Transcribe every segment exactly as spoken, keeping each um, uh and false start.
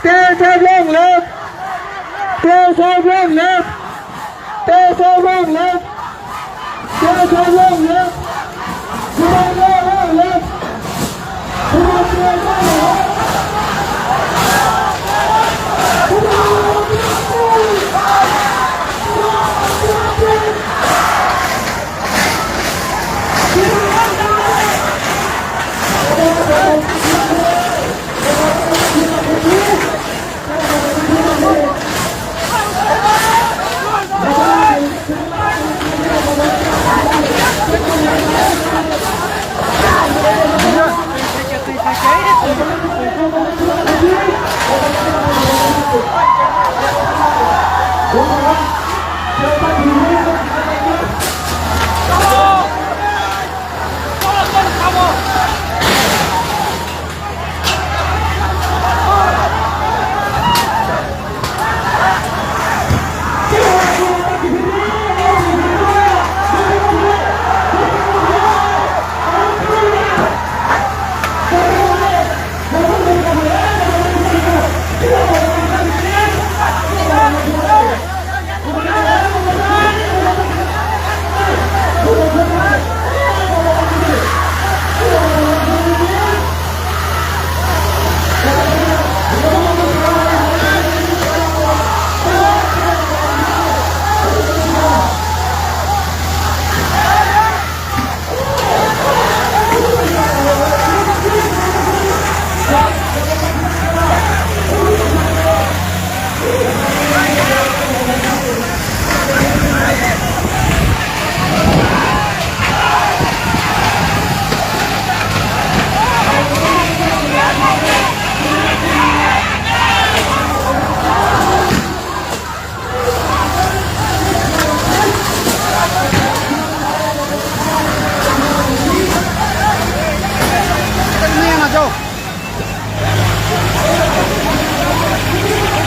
T S F long live! T S F long live! T S F long live! T S F long live! Long live!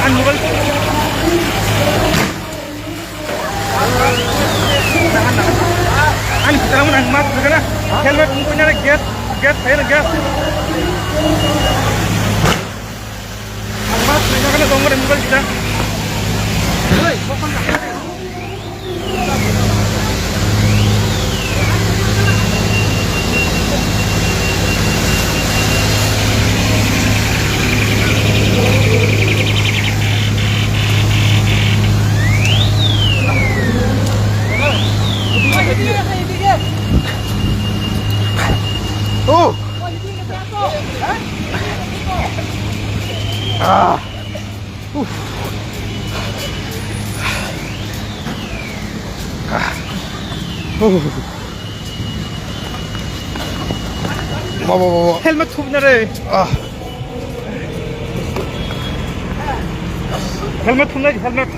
Ang mobile. Ang kita mo nang mat, kana? Helmet mo kunya gas, gas, ayo gas. Ang mat, kunya kana dong mo mobile kita. Hei, bokong ka. Oh! Ah! Uff. Ah. Oh. Baba, baba. Helmet thupna re. Ah. Helmet thupna, helmet.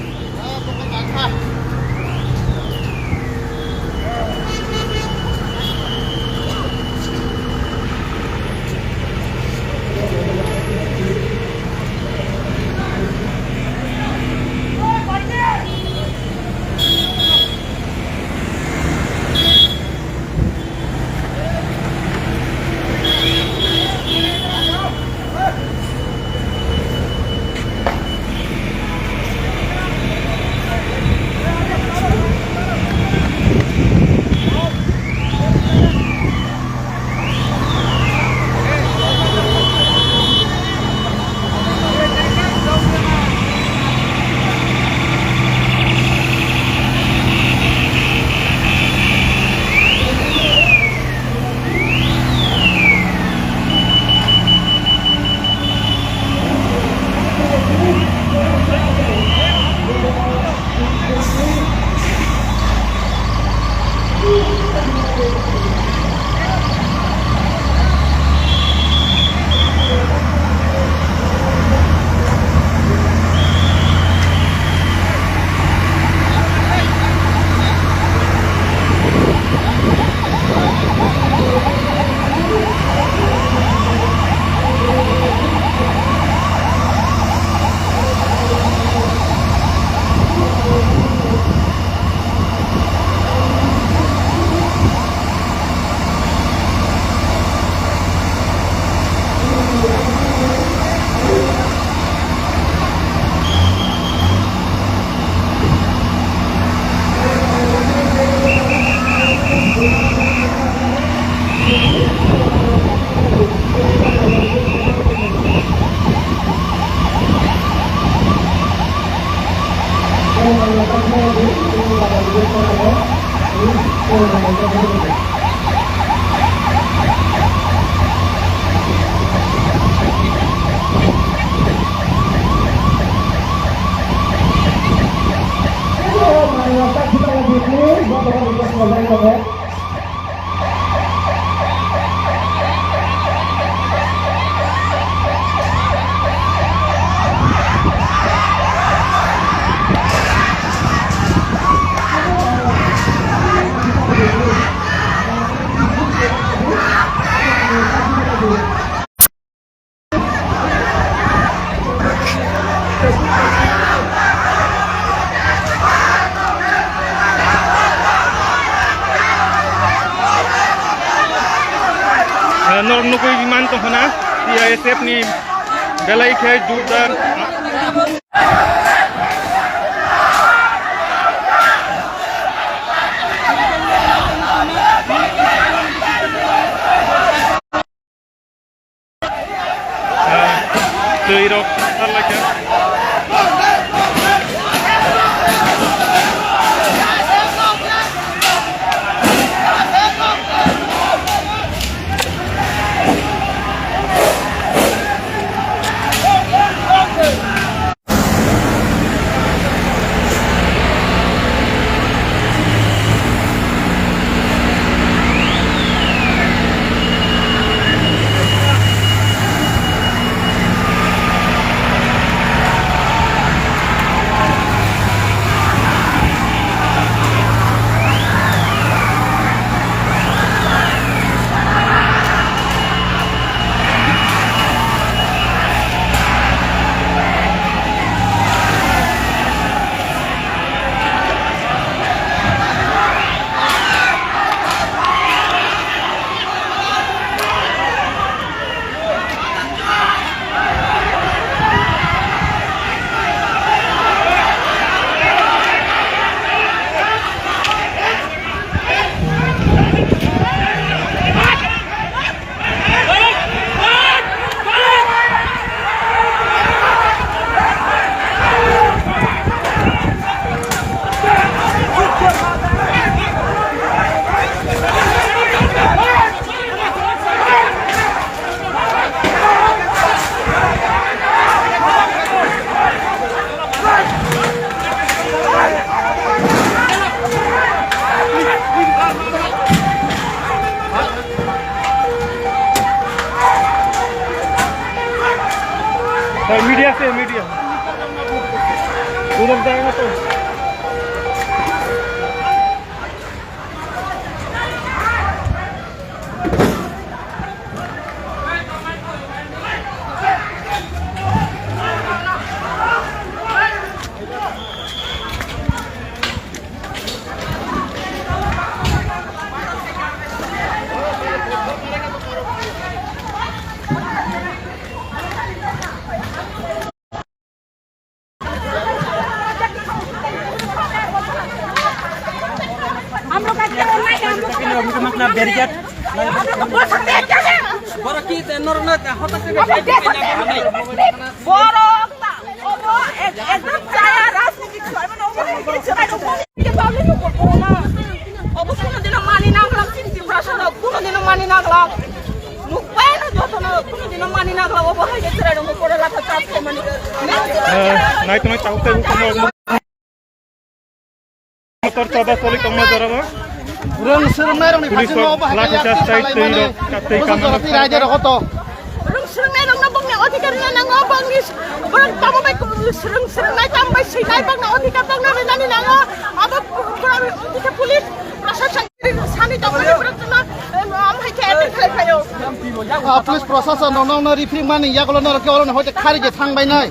Norok nugwi man tongkha na, C I S F ni belai khe jordar. Twi rok salai khe. Media se, media. Durok jayega to. Borok ki te norna hotak se borok ta obo ekdam chaya rajniti khlai mano obo hai khe chwrai rok public no korkoro na obo kuno dino mani nanglam chini Tiprasa rok kuno dino mani nanglam nukbai no joto no kuno dino mani nanglam obo hai khe chwrai rok no koro lata chas khaimani. Nai tongnai tabuk tabuk tongma. Motor choba choli tongma jorabo. Rwng swrwngnairokni police phaisingno rok obo hai lathi khe charge twi rok tei kamano. Raida rok to. Rwng swrwngnairokno bongni odhikar rwna nango, bongni borok tamo bai swrwng swrwngnai tamo bai swinai bongni odhikar bongno rwnani nango. Abo borok odhikar police proshashan sani tongmani borok tongma, em, am hai khe attack khlai phaio. Ah, police proshashan rok nokno rifrikmani yagulo norok khe orono hoite khari je thang bainai.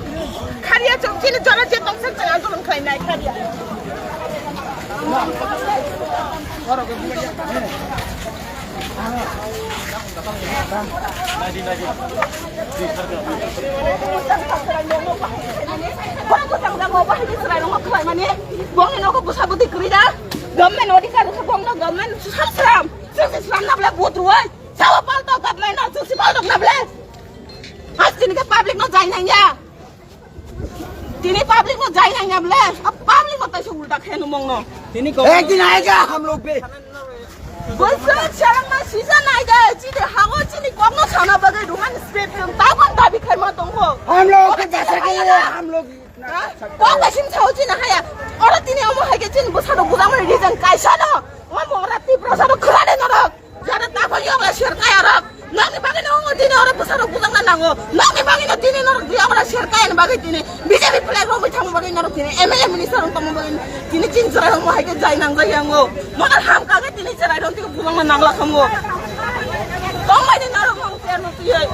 Khariya chwng chini jora je tongsa chwng andolon khlainai khariya. Borok bwsang jago bahai ni chwrai rok khlaimani. Bongni nogo bwsa bwtwi kwrwi da. Government odhikar khe bongno government sal sram. Chwng se sram na bwle vote rwui. Sawa palto government no chwng se paltok na bwle. Hasteni khe public no jai nangya. Tini public no jai nangya bwle. A public no taisa ulta khe numong no. Tini ek din aayega hum log bhi. Boisa chalangma sisa nai de, chini hango chini kokno sana bagwi Roman script chwng tabon dabi khaima tongkho. हम लोग को जैसे कि ये हम लोग Ha? Kok bai sim sao chini haya. Oro tini omo hai khe chini bwsarok bujangmani reason kaisa no. Omo ora Tiprasa rok khwlai norok. Jara ta phai yong la ser kaya rok. Nokni bagwi no omo tini oro bwsarok bujangna nango. Nokni bagwi no tini norok diya ora ser kaya ni bagwi tini B J P flag rok bai thangma bagwi norok tini M L A minister rok tongma bagwi tini chini chwrai rok mo hai khe jai nang jai yango. Motor ham kagwi tini chwrai rok tini bujangna nangla khamu. Tongmani norok no ter no tiyai.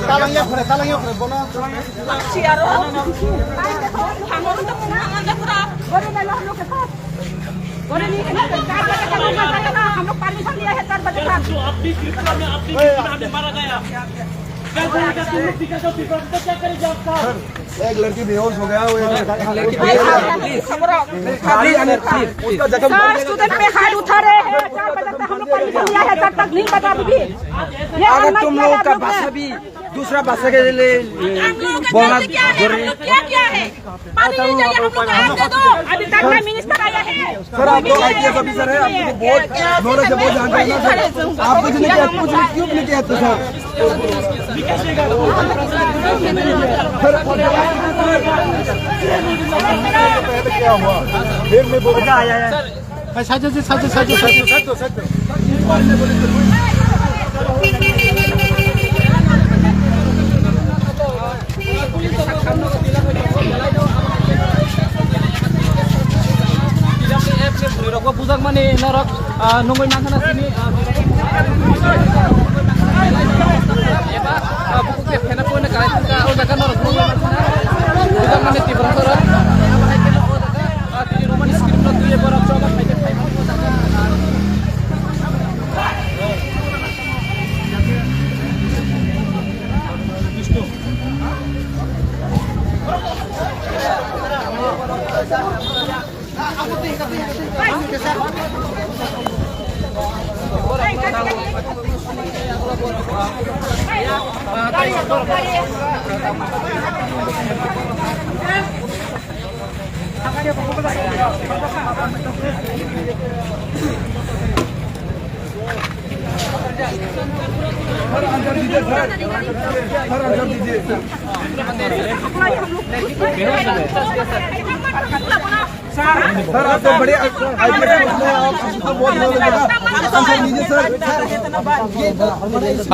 Talang ya khore, talang ya khore, bono. Siaro. Hamor to muna anda pura. हम लोग परमिशन लिया है चार बजे का। जो आप भी त्रिपुरा में आप भी बीच में हमें मारा गया। क्या करेगा तुम लोग? क्या करेगा आपका? एक लड़की बेहोश हो गया, वो एक लड़की प्लीज, प्लीज, प्लीज, प्लीज। उसका जख्म सर, स्टूडेंट पे हाथ उठा रहे हैं, चार बजे तक हम लोग परमिशन लिया है, तब तक नहीं बता अभी भी। ये अगर तुम लोगों का भाषा भी दूसरा भाषा के लिए बोलना जरूरी। क्या क्या है? पानी नहीं चाहिए हम लोग को, आग दे दो। अभी तक का मिनिस्टर आया है। सर, आप तो आईपीएस ऑफिसर हैं, आप तो बहुत नॉलेज है, बहुत जानते हैं ना सर। आप कुछ नहीं किया, कुछ नहीं, क्यों नहीं किया तो सर? सर, क्या हुआ? फिर मैं बोल- साइड से, साइड से, साइड से, साइड से। Rokbo bujak mani norok, ah, nungwi mangkhana sini, ah, eba, ah, buku ke phena poina kai thangka, o jaga norok nungwi mangkhana. Bujak mani Tiprasa rok. Ah, tini Roman script no twiwi borok choba khai khe khai mano o jaga. Sir, अंदर दीजिए, sir. Sir, अंदर दीजिए। सर, आप तो बड़े IPS officer हैं, आप, आपको बहुत नॉलेज होगा। अंदर दीजिए, sir.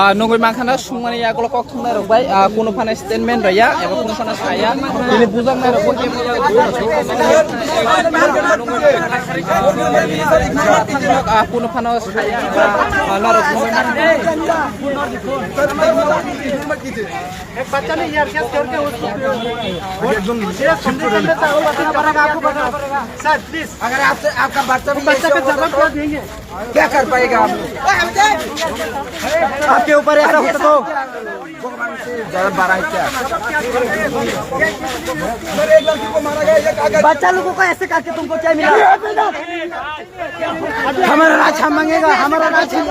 Ah, nugwi mankha na sungmani yagulo kok thumnai rok bai, ah, kunu phano statement raya, eba kunu phano saya, tini bujaknai rok bo kebo ya. Ah, kunu phano saya, ah, norok nugwi mankha. एक बच्चा ने ईआरसीएस करके उसको ये संदेश संदेश चाहो बताना पड़ेगा, आपको बताना पड़ेगा। Sir, please. अगर आपसे, आपका बच्चा भी बच्चा ऐसे का होगा जवाब तो क्या देंगे? क्या कर पाएगा आप? आपके ऊपर ऐसा होता तो भगवान से ज्यादा बड़ा है क्या? बच्चा लोगों को ऐसे करके तुमको क्या मिला? हमारा राज हम मांगेगा, हमारा राज हम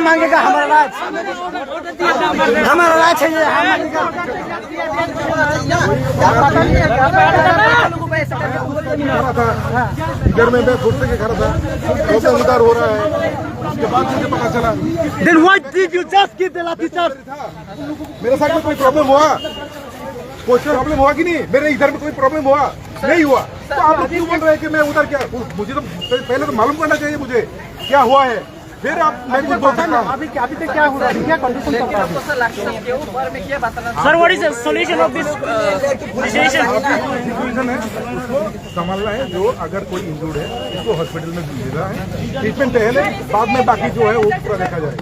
मांगेगा, हमारा राज, हमारा राज है ये, हम मांगेगा। इधर में मैं फुर्सत के खड़ा था, कैसे उधार हो रहा है, उसके बाद मुझे पता चला। Then why did you just give the लाठी चार्ज? मेरे साथ में कोई प्रॉब्लम हुआ? कोई प्रॉब्लम हुआ कि नहीं? मेरे इधर में कोई प्रॉब्लम हुआ? नहीं हुआ। तो आप लोग क्यों बोल रहे हैं कि मैं उधर क्या? मुझे तो पहले तो मालूम करना चाहिए मुझे क्या हुआ है, फिर आप, मैं कुछ बोल सकता हूँ। अभी, अभी तक क्या हो रहा है? क्या कंडीशन चल रहा है? Sir, what is the solution of this situation? अभी जो सिचुएशन है, उसको संभालना है। जो अगर कोई इंजर्ड है, उसको हॉस्पिटल में भेजा है, ट्रीटमेंट पहले, बाद में बाकी जो है वो पूरा देखा जाएगा।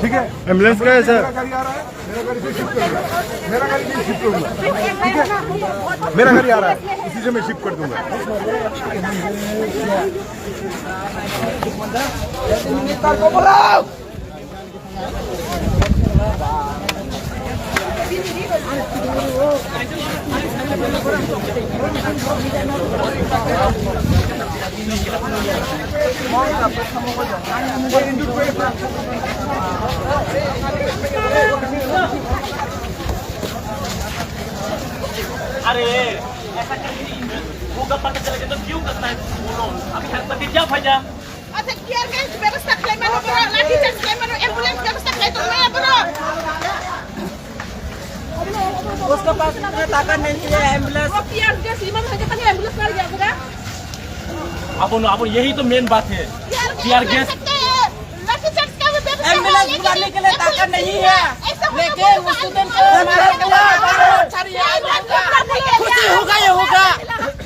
ठीक है, एम्बुलेंस का है सर? मेरा गाड़ी आ रहा है, मेरा गाड़ी से शिफ्ट करूंगा, मेरा गाड़ी से शिफ्ट करूंगा। ठीक है, मेरा गाड़ी आ रहा है, इसी से मैं शिफ्ट कर दूंगा। अरे, ऐसा कैसे होगा, पता चलेगा तो क्यों करना है तुम बोलो? अभी हेल्प करके क्या फायदा? अच्छा, टीयर गैस व्यवस्था खाई मानो, लाठी चार्ज खाई मानो, एम्बुलेंस व्यवस्था खाई तो मैं बोलो। उसके पास इतना ताकत नहीं है एम्बुलेंस। वो टीयर गैस इमान है, खाली एम्बुलेंस कर दिया पूरा। अब उन-, अब यही तो मेन बात है। Tear gas. लाठी चार्ज का भी व्यवस्था है, एम्बुलेंस बुलाने के लिए ताकत नहीं है, लेकिन वो स्टूडेंट को मारने के लिए खुशी होगा, ये होगा।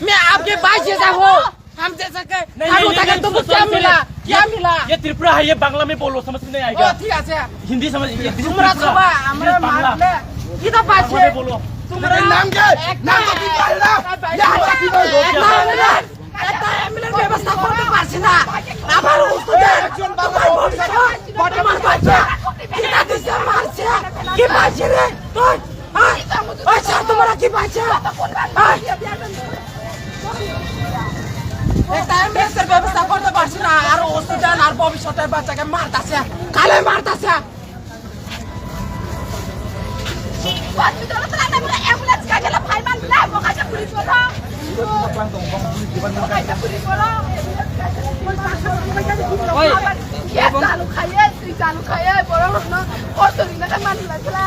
मैं आपके पास जैसा हूँ, हम जैसा के, नहीं, हम नहीं, होता नहीं, तुमको क्या मिला? क्या मिला? ये त्रिपुरा है, ये बांग्ला में बोलो, समझ में नहीं आएगा। ओ, ठीक है। हिंदी समझ, ये त्रिपुरा, আমরা সবাই, আমরা বাংলা। মারলে, কি তো পাচ্ছে? বাংলা में बोलो। তোমার নাম কি? নাম তো কি পারলা? একটা এমএলএর ব্যবস্থা করতে পারছি না। আমার উস্তাদের একজন বাবা বর্তমান বাচ্চা কিনা দিছে মারছে। কি পাইছে রে? তুই? হ্যাঁ? ওই স্যার, তোমরা কি পাইছে? হ্যাঁ? একটা এমএলএর ব্যবস্থা করতে পারছি না। আর উস্তাদ আর ভবিষ্যতের বাচ্চাকে মারতাছে। কালে মারতাছে। Hospital-o thanai na bwle ambulance kaisa le phaiman na, bo kaisa police bono. Bo kaisa police bono. Oi, gas chalu khaiye, twi chalu khaiye, borok rokno kosto rina khe mani lai khe.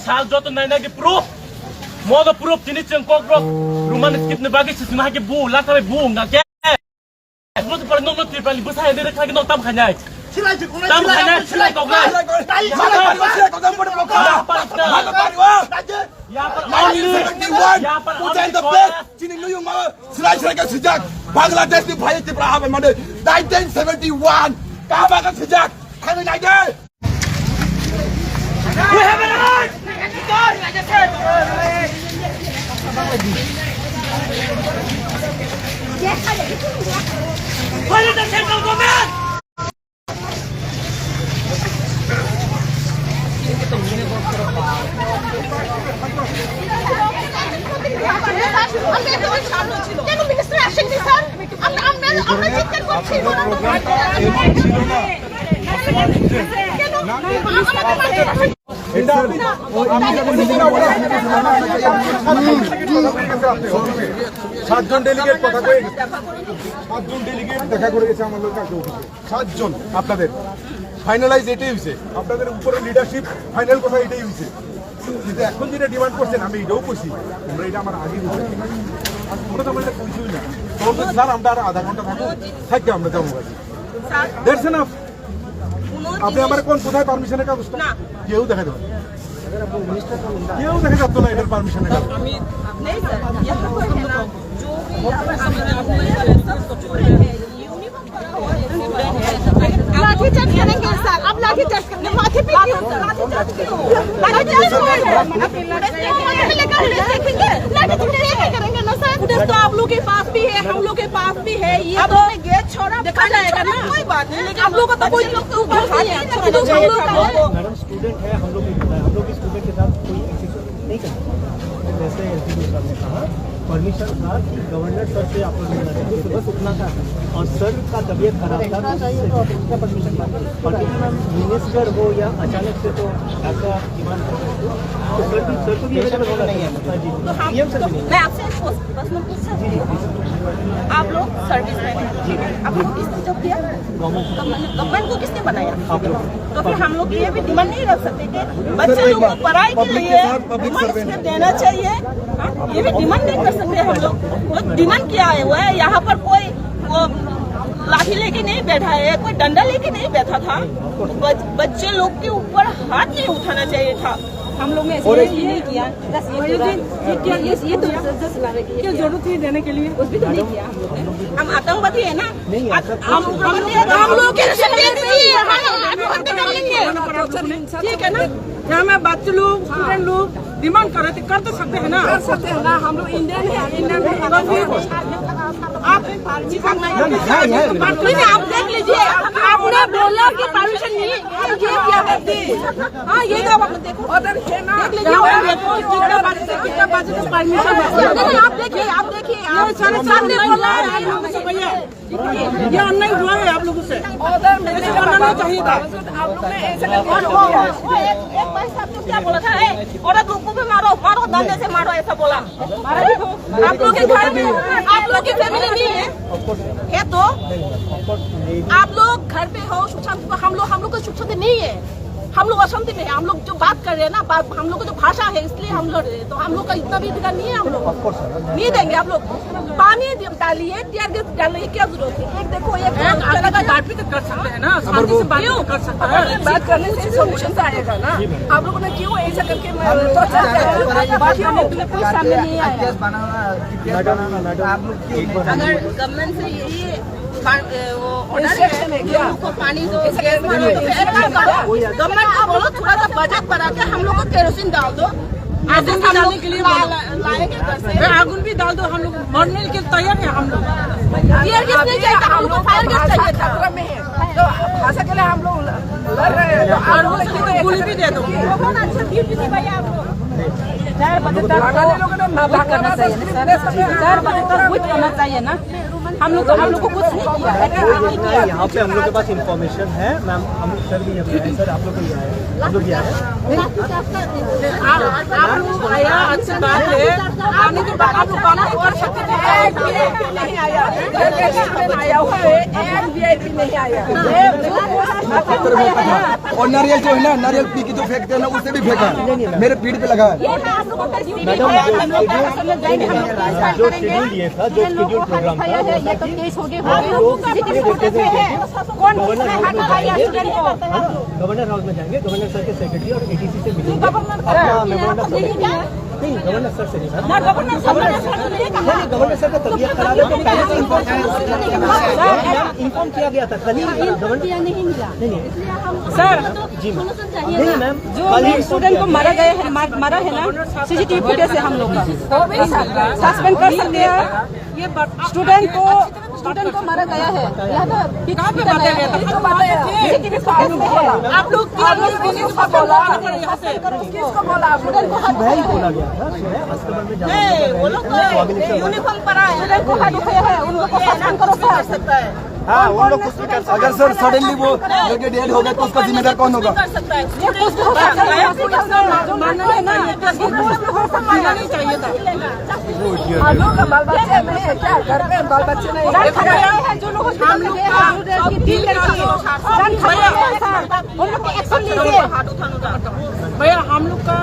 Sal joto nai nai ke proof. Mo do proof tini cheng kok rok. Roman script ni bagwi sisima hai ke bu, lata bai bu, nga ke. Mo to pare nok nok Tripali, bwsa hai de kha ke nok tam khainai. Tam khainai, silai kok nai. Yahan par only, yahan par only kok hai. Chini nuyung ma, silai silai ka sijak. Bangladesh ni bhai Tripura habe mane nineteen seventy one. Kama ka sijak. Thangwi nai de. কেন মিনিস্টার আসেননি স্যার? আমরা, আমরা, আমরা চিৎকার করছি। সাতজন ডেলিগেট কথা কয়ে গেছে। সাতজন ডেলিগেট দেখা করে গেছে আমার লোক কালকে অফিসে। সাতজন আপনাদের। ফাইনালাইজ এটাই হয়েছে। আপনাদের উপরে লিডারশিপ ফাইনাল কথা এটাই হয়েছে। কিন্তু এখন যেটা ডিমান্ড করছেন, আমি এটাও কইছি, আমরা এটা আমার আগে বলছি। আর আমরা তো এটা কইছিই না। তখন তো স্যার, আমরা আর আধা ঘন্টা থাকবো, থাকতে আমরা যাবো। That's enough। আপনি আমার কোন, কোথায় পারমিশনের কাগজটা? না। কেউ দেখাতে পারবে না। কেউ দেখা যাচ্ছে না এটার পারমিশনের কাগজ। नहीं सर, यहाँ पर है ना, जो भी यहाँ पर हमारा लाठी चार्ज करेंगे सर, अब लाठी चार्ज करेंगे, माथे पे क्यों? लाठी चार्ज क्यों? लाठी चार्ज क्यों? लाठी चार्ज करेंगे ना सर। पुलिस तो आप लोग के पास भी है, हम लोग के पास भी है, ये आप तो लोग ने गेट छोड़ा, देखा जाएगा ना। कोई बात नहीं, लेकिन आप लोग का तो कोई लोग के ऊपर नहीं है, सब लोग हम लोग का है। मैडम, स्टूडेंट है, हम लोग भी पता है, हम लोग भी स्टूडेंट के साथ कोई ऐसी नहीं करते। जैसे एसडीओ सर ने कहा, परमिशन था कि गवर्नर सर से आप लोग मिलना चाहते थे, बस उतना था। और सर का तबीयत खराब था, तो उससे परमिशन मांगी। और मिनिस्टर हो या अचानक से, तो ऐसा डिमांड कर सकते हो। तो सर भी, सर को भी अवेलेबल होना चाहिए। हाँ जी, तो हम, सीएम सर तो भी नहीं। मैं आपसे एक क्वेश्चन, प्रश्न पूछ सकती हूँ? आप लोग सर्विस में हैं, ठीक है? आप लोग किसने जॉब दिया? गवर्नमेंट। गवर्नमेंट को किसने बनाया? आप लोग। तो फिर हम लोग ये भी डिमांड नहीं रख सकते कि बच्चे लोग को पढ़ाई के लिए मास्क देना चाहिए। हाँ, ये भी डिमांड नहीं कर सकते हम लोग। वो डिमांड किया है, वो है, यहाँ पर कोई वो लाठी लेके नहीं बैठा है, कोई डंडा लेके नहीं बैठा था। बच-, बच्चे लोग के ऊपर हाथ नहीं उठाना चाहिए था। हम लोग ने ऐसे और ये नहीं किया, बस ये ये पूरा, ये, ये क्या, ये, ये तो जबरदस्त लग रही है क्या क्या? जरूरत थी देने के लिए? कुछ भी तो नहीं किया हम लोग ने। हम आतंकवादी है ना? नहीं, आत-, ऐसा हम, कुछ हम लोग, हम लोग के लिए दे दीजिए, हम आत्महत्या कर लेंगे। ठीक है ना? यहाँ में बच्चे लोग, स्टूडेंट लोग डिमांड कर रहे थे, कर तो सकते हैं ना? कर सकते हैं ना, हम लोग इंडियन है, इंडियन है। तो फिर आप, आप, नहीं, आप देख लीजिए, आपने बोला कि परमिशन नहीं है, ये क्या करते हैं? हाँ, ये तो आप देखो। उधर है ना, देख लीजिए, उधर देखो, कितना बजे से कितना बजे तक परमिशन है। नहीं, आप देखिए, आप देखिए, आप सारे सामने बोला है, भैया। ये अन्याय हुआ है आप लोगों से। ऑर्डर मिलने ऐसे के करना बाद चाहिए था। आप लोग ने ऐसे करके छोड़ दिया। वो एक, एक भाई साहब तो क्या बोला था, "ए, औरत लोगों पे मारो, मारो, डंडे से मारो," ऐसा बोला। आप लोग के घर में, आप लोग की फैमिली नहीं है, है तो आप लोग घर पे हो, सुख शांति, हम लोग, हम लोग को सुख शांति नहीं है। हम लोग अशांति में है, हम लोग जो बात कर रहे हैं ना, बात, हम लोग का जो भाषा है, इसलिए हम लड़ रहे हैं। तो हम लोग का इतना भी अधिकार नहीं है हम लोग। Of course, sir। नहीं देंगे आप लोग। पानी दि-, डालिए, टीयर गैस डालने की क्या जरूरत है? एक देखो, एक अलग अलग बात भी तो कर सकते हैं ना, शांति से बात भी तो कर सकते हैं। बात करने से सॉल्यूशन आएगा ना। आप लोगों ने क्यों ऐसा करके, मैं, तो बात करने के लिए कोई सामने नहीं आया। मैडम, मैडम, आप लोग क्यों नहीं, अगर गवर्नमेंट से यही पा-, ए, वो ऑर्डर है, इंस्ट्रक्शन है क्या? लोगों को पानी दो, गैस दो, तो फिर क्या करो? गवर्नमेंट को बोलो, थोड़ा सा बजट बढ़ा के हम लोग को केरोसिन डाल दो। आगुन भी डालने के लिए ला-, बोलो। ला-, लाएंगे घर से। मैं आगुन भी डाल दो, हम लोग मरने के तैयार है हम लोग। टीयर गैस नहीं चाहिए था, हम लोग को फायर गैस चाहिए था। खतरा में है। तो भाषा के लिए हम लोग लड़ रहे हैं, तो आप और हो लोग सके तो गोली भी दे दो। बहुत अच्छा गिफ्ट दी भाई आपको। चार बजे तक तो कुछ करना चाहिए ना सर। चार बजे तक कुछ करना चाहिए ना। हम लोग तो, हम लोग को कुछ नहीं किया, एटलीस्ट कुछ नहीं किया। यहाँ पे हम लोग के पास इन्फॉर्मेशन है, मैम, हम लोग सर भी यहाँ पे आए, सर आप लोग भी आए, हम लोग भी आए। आप, आप लोग आया, अच्छी बात है। आने के बाद आप लोग बात कर सकते थे। नहीं आया, आया हुआ है, एक वीआईपी नहीं आया। और नारियल जो है ना, नारियल पी के तो फेंकते हैं ना, उसे भी फेंका, मेरे पीठ पे लगा है। मैडम, जो शेड्यूल, जो शेड्यूल ये था, जो शेड्यूल प्रोग्राम था, ये तो केस हो गया, हो गया। कौन किसने हाथ लगाया स्टूडेंट को? गवर्नर हाउस में जाएंगे, गवर्नर सर के सेक्रेटरी और एडीसी से मिलेंगे। अपना मेमोरेंडम सबमिट करेंगे। नहीं, गवर्नर सर से नहीं, मैम। ना, गवर्नर सर, गवर्नर सर ने नहीं कहा। नहीं, नहीं, गवर्नर सर का तबीयत खराब है, तो पहले से इन्फॉर्म किया गया था। मैम, इन्फॉर्म किया गया था, कल ही गवर्नर किया नहीं मिला। नहीं, नहीं। सर, जी, मैम। नहीं, मैम, जो कल ही मेन स्टूडेंट को मारा गया है, मार-, मारा है ना, सीसीटीवी फुटेज है हम लोग का। सस्पेंड कर सकते हैं। स्टूडेंट को, स्टूडेंट को मारा गया है। यहाँ पे पिक-, कहाँ पे मारा गया था? सीसीटीवी फुटेज में है। आप लोग, आप लोग किसको बोला? किसको बोला आप लोगों ने? सुबह ही बोला गया था, सुबह अस्कमर में जाने का नहीं, वो लोग तो यूनिफॉर्म पहना है। स्टूडेंट को हाथ उठाया है, उन लोग को सस्पेंड करो सर। हाँ, उन लोग कुछ भी कर सकते हैं। अगर सर सडनली वो लेके डेड हो गया तो उसका जिम्मेदार कौन होगा? कर सकता है। ये कुछ भी हो सकता है, कुछ भी कर सकता है। जो मानना है ना, ये कुछ भी हो सकता है। मानना नहीं चाहिए था। हम लोग का बाल बच्चे नहीं है क्या? घर पे बाल बच्चे नहीं है? हम लोग का, हम लोग का, उन लोग पे एक्शन लीजिए। भैया, हम लोग का,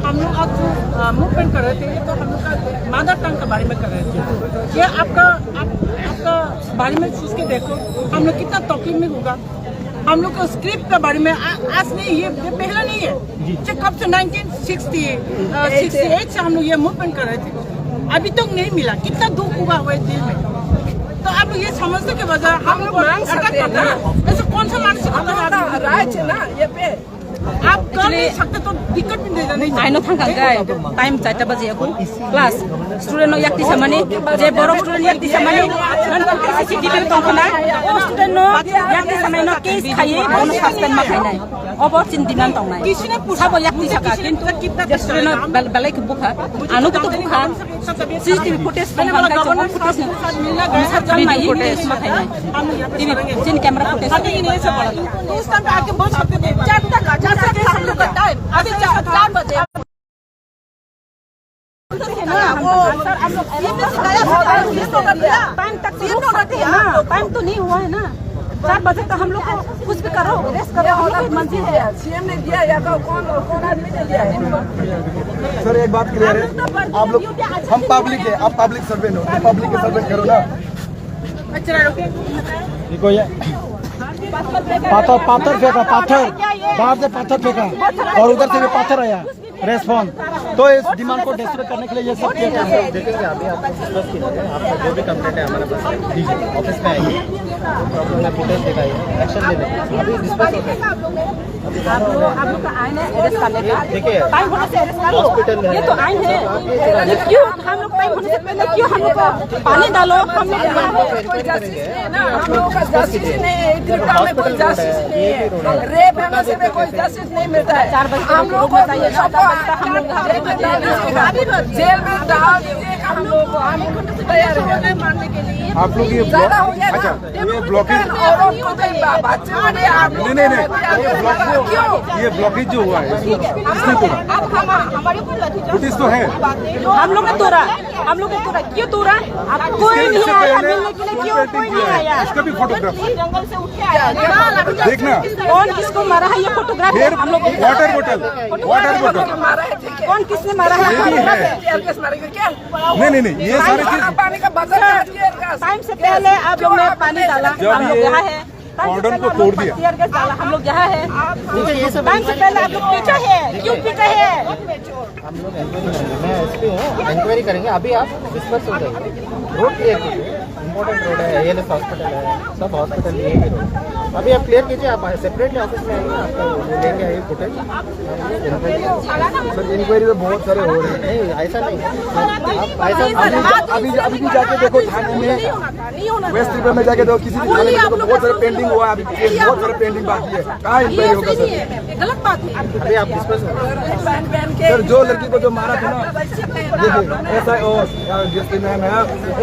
हम लोग आज जो, अ, मूवमेंट कर रहे थे, ये तो हम लोग का मदर टंग के बारे में कर रहे थे। ये आपका, आप, आपका बारे में सोच के देखो, हम लोग कितना तकलीफ में होगा। हम लोग को स्क्रिप्ट के बारे में आ-, आज नहीं, ये, ये पहला नहीं है। जी। ये कब से नाइनटीन सिक्सटी, अ, सिक्सटी एट से हम लोग ये मूवमेंट कर रहे थे, अभी तक नहीं मिला। कितना दुख हुआ हुआ है दिल में। तो आप ये समझने के बजाय हम लोग मांग सकते हैं ना। ऐसे कौन सा मानसिक होता है आदमी? राइट है ना, ये पे। आप कर नहीं सकते तो दिक्कत भी नहीं, नहीं। Aino thangkha khe time charta baji ya kho class student no yakti samani, je borok student yakti samani, non tong khe C C T V tong khna, o student no yakti samani no case khaiwi bono suspend ma khainai. Obo chini demand tongnai. Sabo yakti saka, kintu je student no bel-, belai khe bukha, ano khe to bukha. C C T V footage tong kha, tong kha, footage no. Video footage ma khainai. T V, chini camera footage. तो उस टाइम पे आके बोल सकते थे, चार तक आ, चार तक हम लोग का टाइम, अभी चार, चार बजे। टाइम तक शुरू हो सकते हैं ना, टाइम तो नहीं हुआ है ना। चार बजे तो हम लोग को कुछ भी करो, रेस्ट करो, हम लोग की मंजिल है। सीएम ने दिया या तो कौन, कौन आदमी ने दिया है? सर, एक बात क्लियर है, आप लोग, हम पब्लिक है, आप पब्लिक सर्वेंट हो, पब्लिक के सर्वेंट करो ना। अच्छा, रुको। देखो ये पत्थर, पत्थर फेंका, पत्थर, बाहर से पत्थर फेंका और उधर से भी पत्थर आया। रेस्पॉन्स। तो इस डिमांड को डिस्कस करने के लिए ये सब किया गया है। देखेंगे, अभी आपको डिस्कस किया है, आपका जो भी कंप्लेंट है हमारे पास है, ऑफिस में आएंगे, प्रॉब्लम है, फुटेज दिखाइए, एक्शन ले लेंगे। अभी डिस्कस होता है। आप लोग, आप लोग का आइन है अरेस्ट करने का। देखिए, टाइम होने से अरेस्ट कर लो। हॉस्पिटल में ये तो आइन है। ये क्यों हम लोग टाइम होने से पहले क्यों हम लोग को पानी डालो? हम लोग यहाँ पे कोई जस्टिस नहीं है ना, हम लोग का जस्टिस नहीं है, त्रिपुरा में कोई जस्टिस नहीं है। रेप होने से भी कोई जस्टिस नहीं मिलता है। चार बजे हम लोग को बताइए, सबको हम लोग जेल में डाल दीजिएगा हम लोग को, हम तैयार हैं। आप लोग ये ज्यादा हो गया ना। अच्छा, ये ब्लॉकेज, औरों को तो बा-, बच्चे को भी आप लोग नहीं, नहीं, नहीं, ये ब्लॉक, क्यों? ये ब्लॉकेज जो हुआ है, इसको किसने तोड़ा? अब हम, हमारे ऊपर लाठी चार्ज पुलिस तो है। हम लोग ने तोड़ा, हम लोग ने तोड़ा। क्यों तोड़ा? आप कोई नहीं आया मिलने के लिए, क्यों कोई नहीं आया? इसका भी फोटोग्राफ। जंगल से उठ के आया। देखना। कौन किसको मारा है, ये फोटोग्राफ है फिर हम लोग के। Water bottle, water bottle. कौन किसने मारा है? ये भी है। नहीं, नहीं, नहीं, ये सारी चीज। पानी का बदल। टाइम से पहले आप लोग ने पानी डाला, जब हम लोग ये यहाँ है। टाइम से कॉर्डन पहले को आप लोग तोड़ दिया। टीयर गैस डाला, हम लोग यहाँ है। टाइम से पहले आप लोग पीछे है, क्यों पीछे है? हम लोग इंक्वायरी करेंगे, मैं एसपी हूँ, इंक्वायरी करेंगे। अभी आप डिस्पर्स हो जाइए, रोड क्लियर कीजिए। इंपॉर्टेंट रोड है, एएलएस हॉस्पिटल है, सब हॉस्पिटल, ये भी रोड। अभी आप क्लियर कीजिए, आप सेपरेटली ऑफिस में आइए, आपको लेके आइए फुटेज। सर, इंक्वायरी में बहुत सारे हो रहे हैं। नहीं, ऐसा नहीं। आप ऐसा अभी, अभी, अभी भी जाके देखो थाने में, वेस्ट त्रिपुरा में जाके देखो, किसी भी थाने में देखो, बहुत सारे पेंडिंग हुआ है, अभी केस बहुत सारे पेंडिंग बाकी है। कहाँ इंक्वायरी होगा सर? गलत बात है। अभी आप डिस्कस हो। सर, जो लड़की को जो मारा था ना, देखिए, एसआई और या डीएसपी मैम है,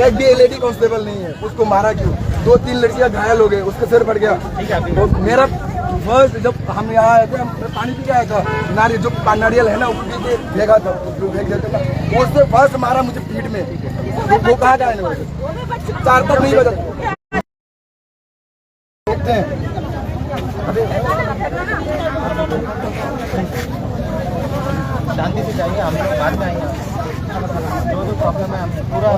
एक भी लेडी कांस्टेबल नहीं है। उसको मारा क्यों? दो तीन लड़कियां घायल हो गए, उसका सिर फट गया। ठीक है, अभी तो मेरा फर्स्ट, जब हम यहाँ आए थे, हम पानी पी के आया था, नारियल, जो पा-, नारियल है ना, वो पी के फेंका था, वो फेंक देते ना। उसने फर्स्ट मारा मुझे पीठ में। वो, वो कहाँ का है ना? चार तक नहीं बजा। देखते हैं। अभी शांति से जाइए, हम लोग बाद में आएंगे। जो जो प्रॉब्लम है, हम पूरा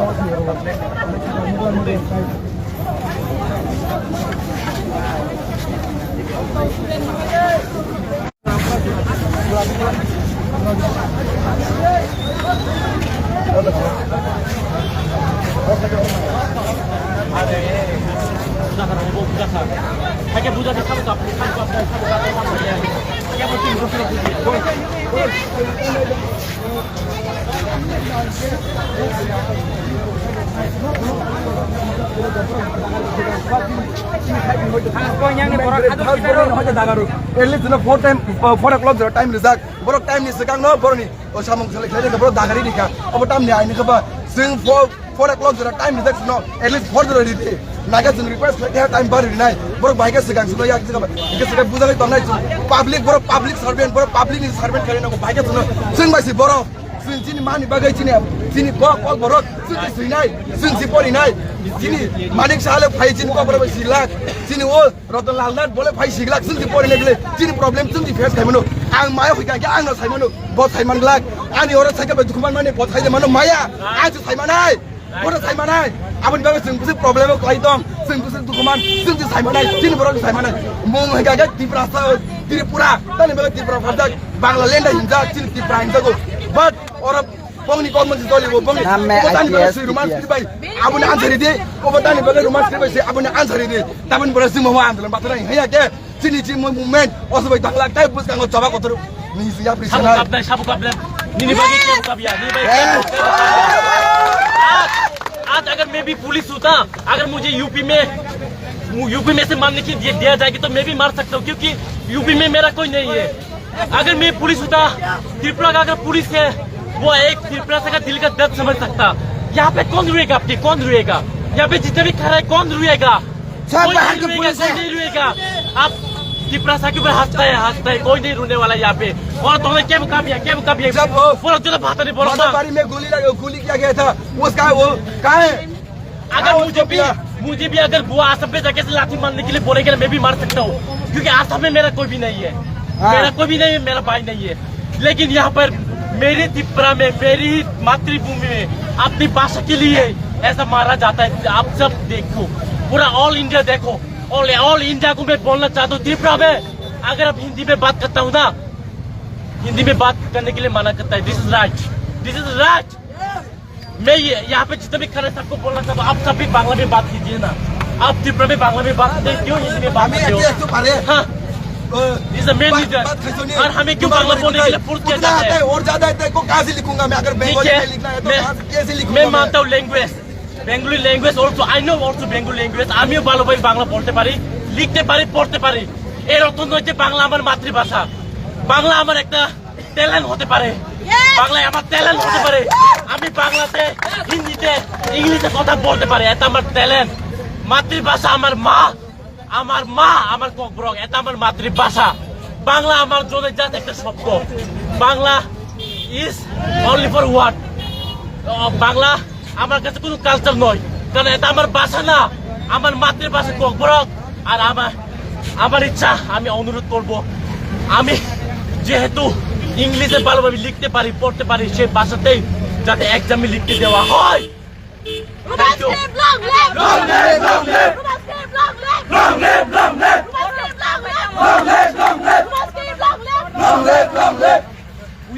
At least, you know, four time, uh, four o'clock the time rijak. Borok time ni swkang no borok ni o samung selek selek borok dagari rika. Obo tam ni aini kaba. Swing four, four o'clock jora time rijak sino. At least four jora ridi. Naga jeng request khlai khe time bar rinai. Borok bai khe swkang sino yak swkang. Hingke swkang buja lai tongnai chung. Public borok public servant, borok public ni servant khlai nago bai khe sino. Swng bai si borok. Swng chini mani bagwi chini, chini kok kok borok. Swng si swinai. Swng si porinai. Chini manik sale phai chini kok borok bai si lak. Chini o Ratan Lal Nath bole phai siglak, chwng si porinai bole, chini problem chwng si face khaimano. Ang maya hoika khe ang no saimano, bo saiman glak. Ani oro saika bai dukhuman mani bo sai mano maya. Ang si saimanai. Bo saimanai. Aboni bagwi chwng bwswk problem o kwlai tong. Chwng bwswk dukhuman, chwng si saimanai. Chini borok saimanai. Mung hoika khe Tiprasa, Tripura. Tani bagwi Tripura pharjak. Bangla lenda hinjak, chini Tripura hinjago. But oro Bongni kok mwnsi doli bo, bongni. Namme obo tani bagwi I P S, swi roman I P S. Script bai. Aboni answer di. Obo tani bagwi roman script bai se aboni answer di. Taboni bora swi momo andolon bathara haya ke. Chini chini mo movement. Oso bai dakhlak tai bwskango choba kotor. Ni si ya pri Sabuk sana. Kapnai, sabuk kapnai. Nini bagwi kya kapya? Nini bagwi kya kapya? आज, आज अगर मैं भी पुलिस होता, अगर मुझे यूपी में, यूपी में से मारने की दे-, दिया जाएगी तो मैं भी मार सकता हूँ, क्योंकि यूपी में मेरा कोई नहीं है। अगर मैं पुलिस होता, त्रिपुरा का अगर पुलिस है, वो एक त्रिपुरा से का दिल का दर्द समझ सकता। यहाँ पे कौन रोएगा आपके, कौन रोएगा? यहाँ पे जितने भी खड़ा है, कौन रोएगा? सब कोई बाहर नहीं के रोएगा, पुलिस कोई है। नहीं रोएगा। आप त्रिपुरा से के ऊपर हंसता है, हंसता है, कोई नहीं रोने वाला है यहाँ पे। और तुमने क्या मुकाम किया, क्या मुकाम किया? जब वो बोलो, जो तो बात नहीं बोलो ना। माताबारी में गोली लगे, गोली किया गया था, उसका वो कहाँ है? अगर हाँ, मुझे उसको भी, पिला। मुझे भी अगर गोवा आसाम पे जाके ऐसे लाठी मारने के लिए बोलेगा ना, मैं भी मार सकता हूँ, क्योंकि आसाम में मेरा कोई भी नहीं है। हाँ। मेरा कोई भी नहीं है, मेरा भाई नहीं है। लेकिन यहाँ पर मेरी त्रिपुरा में, मेरी मातृभूमि में अपनी भाषा के लिए ऐसा मारा जाता है। आप सब देखो, पूरा ऑल इंडिया देखो, ऑल ऑल इंडिया को मैं बोलना चाहता हूँ, त्रिपुरा में अगर आप हिंदी में बात करता हूँ ना, हिंदी में बात करने के लिए मना करता है। This is right, this is right। मैं ये यहाँ पे जितने भी खड़े सबको बोलना चाहता हूँ, आप सब भी बांग्ला में बात कीजिए ना। आप त्रिपुरा में बांग्ला में बात करते हैं, क्यों हिंदी में बात करते हो? हाँ, this is the main reason। और हमें क्यों बांग्ला बोलने के लिए फोर्स किया जाता है? और ज्यादा है, तेरे को कहाँ से लिखूंगा मैं? अगर बंगाली में लिखना है तो कहाँ से, कैसे लिखूंगा मैं? मैं मानता हूँ language, Bengali language also, I know also Bengali language. আমিও ভালোভাবে বাংলা বলতে পারি, লিখতে পারি, পড়তে পারি। এর অর্থ নয় যে বাংলা আমার মাতৃভাষা। বাংলা আমার একটা ট্যালেন্ট হতে পারে, বাংলায় আমার ট্যালেন্ট হতে পারে। আমি বাংলাতে, হিন্দিতে, ইংলিশে কথা বলতে পারি, এটা আমার ট্যালেন্ট। মাতৃভাষা আমার মা, আমার মা, আমার ককবরক, এটা আমার মাতৃভাষা। বাংলা আমার জন্য জাস্ট একটা শব্দ। Bangla is only for word. Bangla আমার কাছে কোনো কালচার নয়, কারণ এটা আমার ভাষা না, আমার মাতৃভাষা ককবরক। আর আমার, আমার ইচ্ছা, আমি অনুরোধ করব, আমি যেহেতু ইংলিশে ভালোভাবে লিখতে পারি, পড়তে পারি, সেই ভাষাতেই যাতে এক্সামে লিখতে দেওয়া হয়। Thank you। Long live! Long live, long live! Long live, long live! Long live, long live! Long live, long live! Long live, long live! Long live, long live!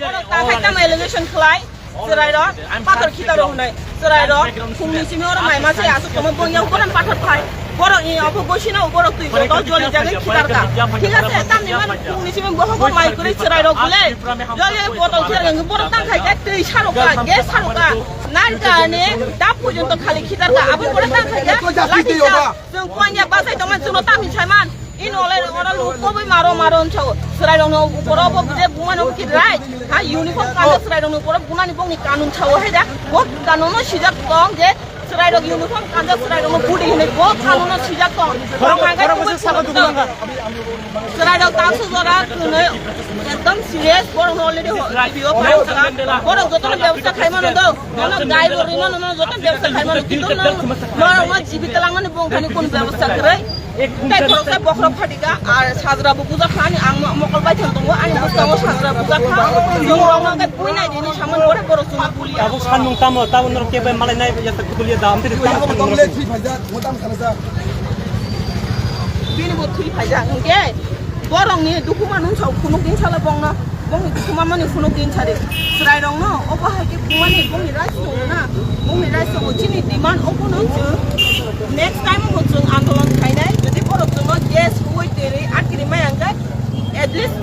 Borok tang khai tamo allegation khlai, chwrai rok, pathor khita rok hwnwi, chwrai rok, phungni simi oro mai ma se aswk tongma bongya borok pathor khai, borok ni obo bosi no borok twi botol joli jagwi khitar kha, thik ase, tamni mani phungni simi bohogo mai kwrwi chwrai rok bole, joli botol khitar kha, borok tang khai khe twi sarok kha, gas sarok kha, narikani dap porjonto khali khitar kha, abo borok tang khai khe lathi cha, chwng kwanya bachai tongmani chwngno tamni saiman. Ino le oro luk koboi maro maro wngsa o. Chwrairokno uporo bo je bumano ki rai. Ha uniform kanjak chwrairokno uporo bunani bongni kanun sao hai da. Bo kanuno sijak tong je chwrairok uniform kanjak chwrairokno budi hinwi bo kanuno sijak tong. Borok hwnka khe bumai phunuk tong. Chwrairok taksu jora kwnwi ekdom serious borokno already ho-, video pass kha. Borok jotono bebosta khai mano do. Nono dai bo rwi mano, nono jotono bebosta khai mano. Kintu nono, norokno jibi twlangmani bongthani kun bebosta kwrwi. Tei khoroksa bokhorok phatika, ar sajra bo bujak kha, ani ang mo-, mokol bai thang tongo, ani bwskango sajra bujak kha. Chwng rok no khe pui nai di hinwi samani pore borok chwngno bulia. Tabuk sanmung tamo, tabuk norok kebo malai nai ya ta kubulia da, amtwi tamo sanmung norok. Bini bo thwi phaijak, hwnkhe borokni dukhu manung sa phunuk din sala bongno. Bongni dukhu mamani phunuk din sari. Chwrairokno obo hai khe bumani bongni rights tongo na. Bongni rights tongo. Chini demand obono chwng next time o chwng andolon khainai. Jodi borok chwngno gas, rwi, twi rwi atkiri maya hwnkhe at least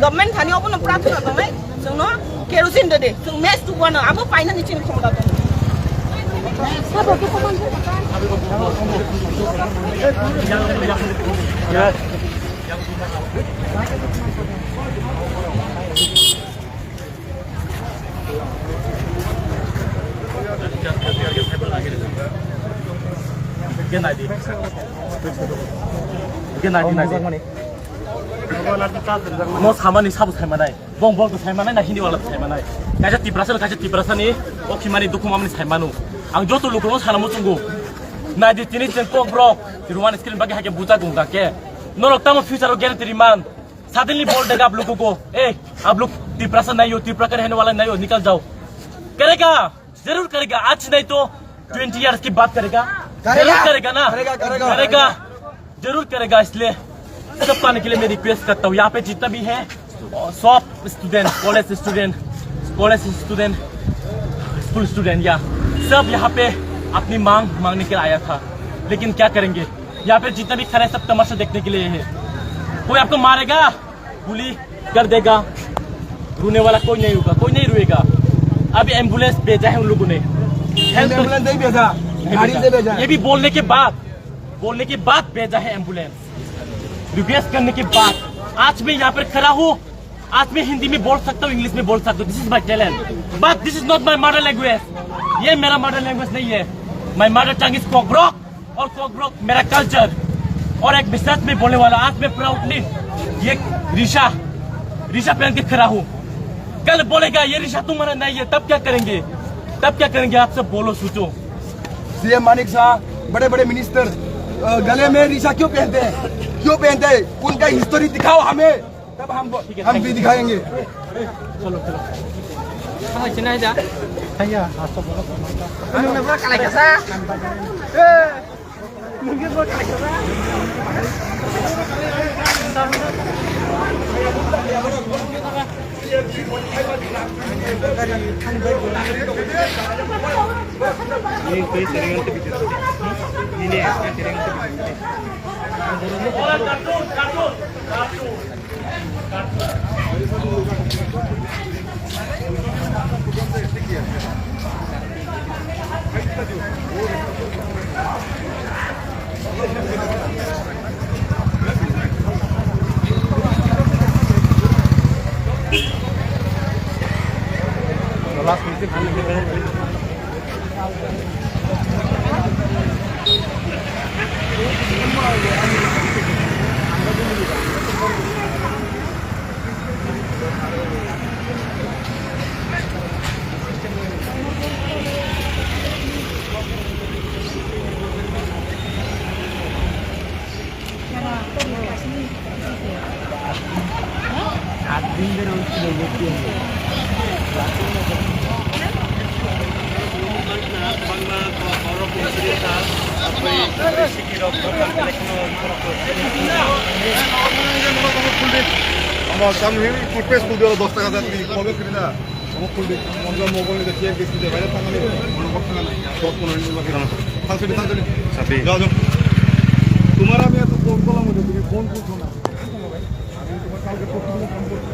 government thani obono prathona tongnai. Chwngno kerosene rwdi. Chwng match tubwano abo painani chini khomota tongo. Mo samani sabo saimanai. Bong bong to saimanai na Hindi wala to saimanai. Kaisa Tiprasa, kaisa Tiprasa ni okhimani dukhumamani saimanu. Ang joto lukurokno sana muchungo. Naidi tini chwng kokborok Roman screen bagwi hai khe buja gungga khe. Norok tamo future o guarantee riman. Suddenly bol dega आप लोगों को, ए, आप लोग तिपरासा नहीं हो, तिपरा का रहने वाला नहीं हो, निकल जाओ। करेगा, जरूर करेगा। आज नहीं तो ट्वेंटी ईयर्स की बात करेगा। जरूर करेगा ना? करेगा, करेगा। जरूर करेगा। इसलिए सब आने के लिए मैं रिक्वेस्ट करता हूँ, यहाँ पे जितना भी है, सब student, college student, college student, school student, या सब यहाँ पे अपनी मांग मांगने के लिए आया था, लेकिन क्या करेंगे? यहाँ पे जितना भी खड़ा है, सब तमाशा देखने के लिए है। कोई आपको मारेगा, गोली कर देगा, रोने वाला कोई नहीं होगा, कोई नहीं रोएगा। अभी एम्बुलेंस भेजा है उन लोगों ने। हेल्प कर- एम्बुलेंस नहीं भेजा, गाड़ी से भेजा। ये भी बोलने के बाद, बोलने के बाद भेजा है एम्बुलेंस। रिक्वेस्ट करने के बाद आज मैं यहाँ पर खड़ा हूँ। आज मैं हिंदी में बोल सकता हूँ, इंग्लिश में बोल सकता हूँ, this is my talent, but this is not my mother language। ये मेरा मदर लैंग्वेज नहीं है। My mother tongue is Kokborok. और कोकबोरोक मेरा कल्चर। और एक विश्वास में बोलने वाला, आज मैं प्राउडली ये रिशा, रिशा पहन के खड़ा हूँ। कल बोलेगा ये रिशा तुम्हारा नहीं है, तब क्या करेंगे? तब क्या करेंगे? आप सब बोलो, सोचो। सीएम मानिक शाह, बड़े बड़े मिनिस्टर, अ, गले में रीसा क्यों पहनते हैं? क्यों पहनते हैं? उनका हिस्ट्री दिखाओ हमें, तब हम, हम भी दिखाएंगे। Ama sam hini, tu pes tu dia dos taka dan ni, kau kena. Omo khuldi, monjo mobile ni khe khe khe baire thangani, omo kok thangani, dot kono ni bagwi. Thang sini, thang sini. Sapi. Jao, jao. Tumhara main to phone call mujhe, tumhe phone puchho na. Ami tumhara kalke phone call mujhe.